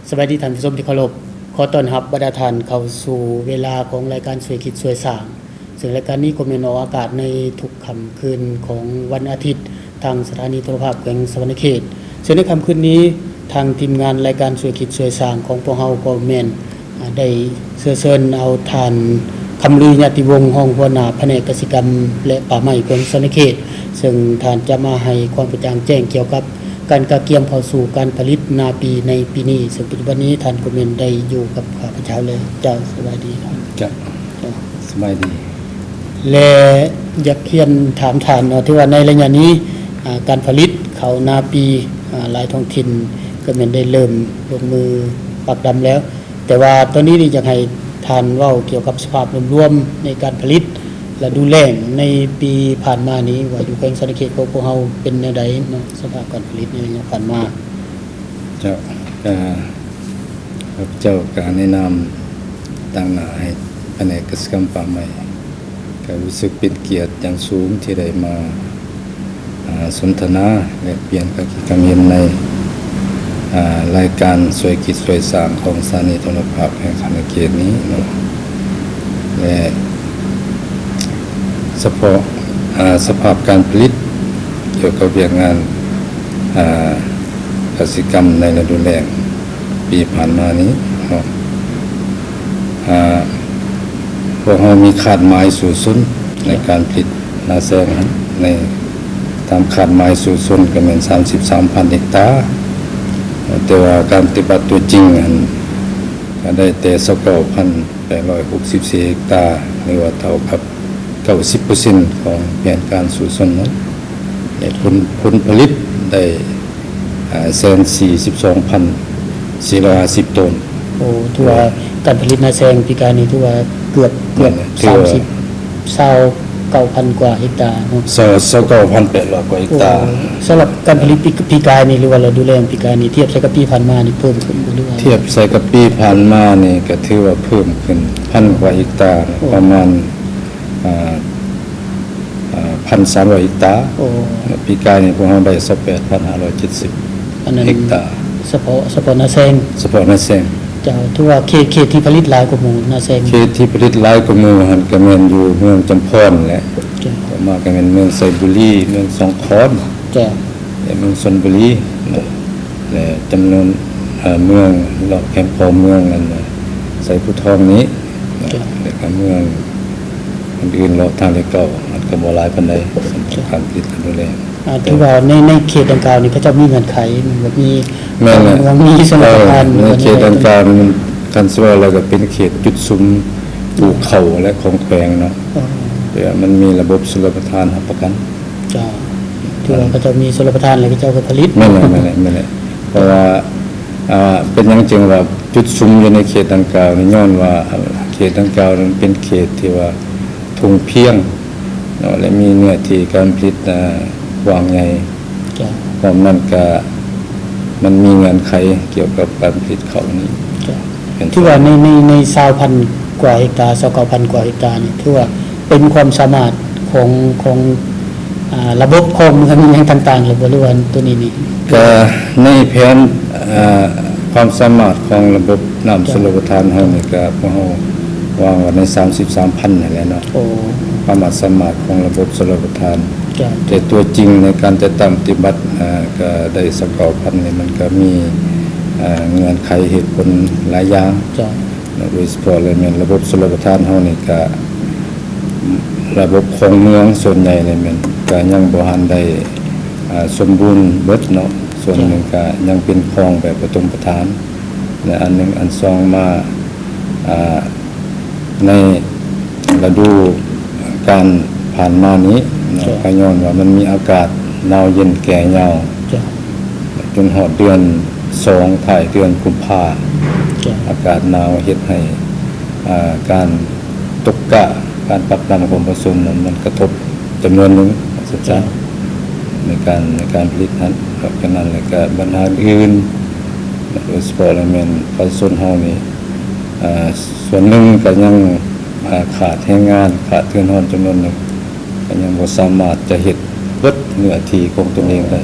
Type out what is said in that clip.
ສະບາຍດີທ່ານຜູ້ຊົມທີ່ເຄົາລົບ, ຂໍຕ້ອນຮັບບັນດາທ່ານເຂົ້າສູ່ເວລາຂອງລາຍການຊ່ວຍຄິດຊ່ວຍສ້າງ, ເຊິ່ງລາຍການນີ້ກໍແມ່ນອອກອາກາດໃນທຸກຄ່ຳຄືນຂອງວັນອາທິດ ທາງສະຖານີໂທລະພາບແຂວງສະຫວັນນະເຂດ. ເຊິ່ງໃນຄ່ຳຄືນນີ້ ທາງທີມງານລາຍການຊ່ວຍຄິດຊ່ວຍສ້າງຂອງພວກເຮົາກໍແມ່ນ ອາ ໄດ້ເຊື້ອເຊີນເອົາທ່ານ ຄຳລື ຍາດຕິວົງ ຮອງຫົວໜ້າພະແນກກະສິກຳ ແລະ ປ່າໄມ້ແຂວງສະຫວັນນະເຂດ, ເຊິ່ງທ່ານຈະມາໃຫ້ຄວາມກະຈ່າງແຈ້ງກ່ຽວກັບການກະກຽມເຂົ້າສູ່ການຜະລິດນາປີໃນປີນີ້, ເຊິ່ງປັດຈຸບັນນີ້ທ່ານກໍແມ່ນໄດ້ຢູ່ກັບຂ້າພະເຈົ້າແລ້ວ. ເຈົ້າ ສະບາຍດີ. ເຈົ້າ ສະບາຍດີ. ແລະ ຢາກຮຽນຖາມທ່ານເນາະ ຖືວ່າໃນໄລຍະນີ້ ອາ ການຜະລິດເຂົ້ານາປີ ອາ ຫຼາຍທ້ອງຖິ່ນກໍແມ່ນໄດ້ເລີ່ມລົງມືປັກດຳແລ້ວ. ແຕ່ວ່າຕອນນີ້ນີ້ຢາກໃຫ້ທ່ານເວົ້າກ່ຽວກັບສະພາບລວມໆໃນການຜະລິດລະດູແລ້ງໃນປີຜ່ານມານີ້ ວ່າຢູ່ແຂວງສະຫວັນນະເຂດຂອງພວກເຮົາເປັນແນວໃດເນາະ ສະພາບການຜະລິດໃນໄລຍະຜ່ານມາ? ເຈົ້າ ກະ ຂ້າພະເຈົ້າກະໃນນາມຕາງໜ້າໃຫ້ພະແນກກະສິກຳປ່າໄມ້ ກະຮູ້ສຶກເປັນກຽດຢ່າງສູງທີ່ໄດ້ມາ ອາ ສົນທະນາແລກປ່ຽນຄວາມຄິດຄວາມເຫັນໃນ ອາ ລາຍການຊ່ວຍກິດຊ່ວຍສ້າງຂອງສະຖານີໂທລະພາບແຫ່ງສະຫວັນນະເຂດນີ້ເນາະ ແລະ ສະເພາະ ອາ ສະພາບການຜະລິດກ່ຽວກັບວຽກງານ ອາ ກະສິກຳໃນລະດູແລ້ງ ປີຜ່ານມານີ້ເນາະ ອາ ພວກເຮົາມີຄາດໝາຍສູ້ຊົນໃນການຜະລິດນາແຊງ ໃນຕາມຄາດໝາຍສູ້ຊົນກໍແມ່ນສາມສິບສາມພັນເຮັກຕາ, ແຕ່ວ່າການປະຕິບັດຕົວຈິງຫັ້ນກໍໄດ້ແຕ່ຊາວເກົ້າພັນແປດຮ້ອຍຫົກສິບສີ່ເຮັກຕາ ຫຼືວ່າເທົ່າກັບ ເກົ້າສິບເປີເຊັນຂອງແຜນການສູ້ຊົນນັ້ນ ແລະ ຜົນ ຜົນຜະລິດໄດ້ ອາ ແສນສີ່ສິບສອງພັນສີ່ຮ້ອຍຫ້າສິບໂຕນ. ໂອ້ ຖືວ່າການຜະລິດນາແຊງປີກາຍນີ້ຖືວ່າເກືອບ ເກືອບ ແມ່ນແຫຼະ ສາມສິບ ຊາວເກົ້າພັນກວ່າເຮັກຕາເນາະ. ຊາວ ຊາວເກົ້າພັນແປດຮ້ອຍກວ່າເຮັກຕາ. ໂອ້ ສຳລັບການຜະລິດປີ ປີກາຍນີ້ ຫຼືວ່າລະດູແລ້ງປີກາຍນີ້ ທຽບໃສ່ກັບປີຜ່ານມານີ້ເພີ່ມຂຶ້ນບໍ່ ຫຼືວ່າ? ທຽບໃສ່ກັບປີຜ່ານມານີ້ກໍຖືວ່າເພີ່ມຂຶ້ນພັນກວ່າເຮັກຕາ ໂອ້ ປະມານ ອາ ອາ ພັນສາມຮ້ອຍເຮັກຕາ. ໂອ້ ແລະ ປີກາຍນີ້ພວກເຮົາໄດ້ຊາວແປດພັນຫ້າຮ້ອຍເຈັດສິບເຮັກຕາ. ສະເພາະ ສະເພາະນາແຊງ? ສະເພາະນາແຊງ. ເຈົ້າ ຖືວ່າເຂດ ເຂດທີ່ຜະລິດຫຼາຍກວ່າໝູ່ ນາແຊງ? ເຂດທີ່ຜະລິດຫຼາຍກວ່າໝູ່ຫັ້ນກໍແມ່ນຢູ່ເມືອງຈຳພອນແຫຼະ. ເຈົ້າ ຕໍ່ມາກໍແມ່ນເມືອງໄຊບູລີ, ເມືອງສອງຄອນ. ເຈົ້າ ແລະ ເມືອງຊົນບູລີເນາະ ແລະ ຈຳນວນ ເອີ ເມືອງລອບແຄມຂອບເມືອງນັ້ນນະ ໄຊພູທອງນີ້ ເຈົ້າ ແລະ ກະເມືອງອື່ນໆເລາະທາງເລກເກົ້າ ມັນກະບໍ່ຫຼາຍປານໃດ ສຳລັບການຜະລິດລະດູແລ້ງ. ອາ ຖືວ່າໃນ ໃນເຂດດັ່ງກ່າວນີ້ ເຂົາເຈົ້າມີເງື່ອນໄຂ ແມ່ນບໍ່? ມີ ແມ່ນແຫຼະ ເມືອງ ມີຊົນລະປະທານ ເອີ ໃນເຂດດັ່ງກ່າວນີ້ ຄັນຊິເວົ້າແລ້ວກະເປັນເຂດຈຸດສຸມປູກເຂົ້າ ແລະ ຂອງແຂວງເນາະ ເອີ ແຕ່ວ່າມັນມີລະບົບຊົນລະປະທານຮັບປະກັນ. ເຈົ້າ ຖືວ່າເຂົາເຈົ້າມີຊົນລະປະທານ ແລ້ວເຂົາເຈົ້າກໍຜະລິດ. ແມ່ນແຫຼະ ແມ່ນແຫຼະ ແມ່ນແຫຼະ ເພາະວ່າ ອາ ເປັນຫຍັງຈຶ່ງວ່າຈຸດສຸມຢູ່ໃນເຂດດັ່ງກ່າວນີ້? ຍ້ອນວ່າເຂດດັ່ງກ່າວນັ້ນເປັນເຂດທີ່ວ່າທົ່ງພຽງເນາະ ແລະ ມີເນື້ອທີ່ການຜະລິດ ອາ ກວ້າງໃຫຍ່. ເຈົ້າ ພ້ອມນັ້ນກະມັນມີເງື່ອນໄຂກ່ຽວກັບການຜະລິດເຂົ້ານີ້. ເຈົ້າ ແມ່ນ ຖືວ່າໃນ ໃນ ໃນຊາວພັນກວ່າເຮັກຕາ ຊາວເກົ້າພັນກວ່າເຮັກຕານີ້ ຖືວ່າເປັນຄວາມສາມາດຂອງ ຂອງ ອາ ລະບົບຄອງເມືອງຫຍັງຕ່າງໆ ຫຼືບໍ່ ຫຼືວ່າໂຕນີ້ນີ້? ກະໃນແຜນ ອາ ຄວາມສາມາດຂອງລະບົບນ້ຳ ເຈົ້າ ຊົນລະປະທານເຮົານີ້ ກະພວກເຮົາວາງໄວ້ໃນສາມສິບສາມພັນນີ້ແຫຼະເນາະ. ໂອ້ ຄວາມສາມາດຂອງລະບົບຊົນລະປະທານ. ເຈົ້າ ແຕ່ຕົວຈິງໃນການຈັດຕັ້ງປະຕິບັດ ອາ ກະໄດ້ຊາວເກົ້າພັນນີ້ ມັນກະມີ ອາ ເງື່ອນໄຂເຫດຜົນຫຼາຍຢ່າງ. ເຈົ້າ ໂດຍສະເພາະເລີຍແມ່ນລະບົບຊົນລະປະທານເຮົານີ້ກະ ລະບົບຂອງເມືອງສ່ວນໃຫຍ່ແລ້ວແມ່ນກະຍັງບໍ່ທັນໄດ້ ອາ ສົມບູນເບິດເນາະ, ສ່ວນໜຶ່ງກະຍັງເປັນຂອງແບບປະຖົມປະຖານ ແລະ ອັນໜຶ່ງ ອັນສອງມາ ອາ ໃນລະດູການຜ່ານມານີ້ເນາະ ກະຍ້ອນວ່າມັນມີອາກາດໜາວເຢັນແກ່ຍາວ ຈົນຮອດເດືອນສອງ ທ້າຍເດືອນກຸມພາ ອາກາດໜາວເຮັດໃຫ້ ອາ ການຕົກກ້າ ການປັກດຳຂອງປະຊາຊົນນັ້ນ ມັນກະທົບຈຳນວນໜຶ່ງ ວ່າຊັ້ນຊະ ໃນການ ໃນການຜະລິດຫັ້ນ. ນອກຈາກນັ້ນແລ້ວກະບັນຫາອື່ນໆ ໂດຍສະເພາະແລ້ວແມ່ນປະຊາຊົນເຮົານີ້ ອາ ສ່ວນໜຶ່ງກະຍັງ ອາ ຂາດແຮງງານ ຂາດເຮືອນຮອນຈຳນວນໜຶ່ງ ກະຍັງບໍ່ສາມາດຈະເຮັດເບິດເນື້ອທີ່ຂອງຕົນເອງໄດ້.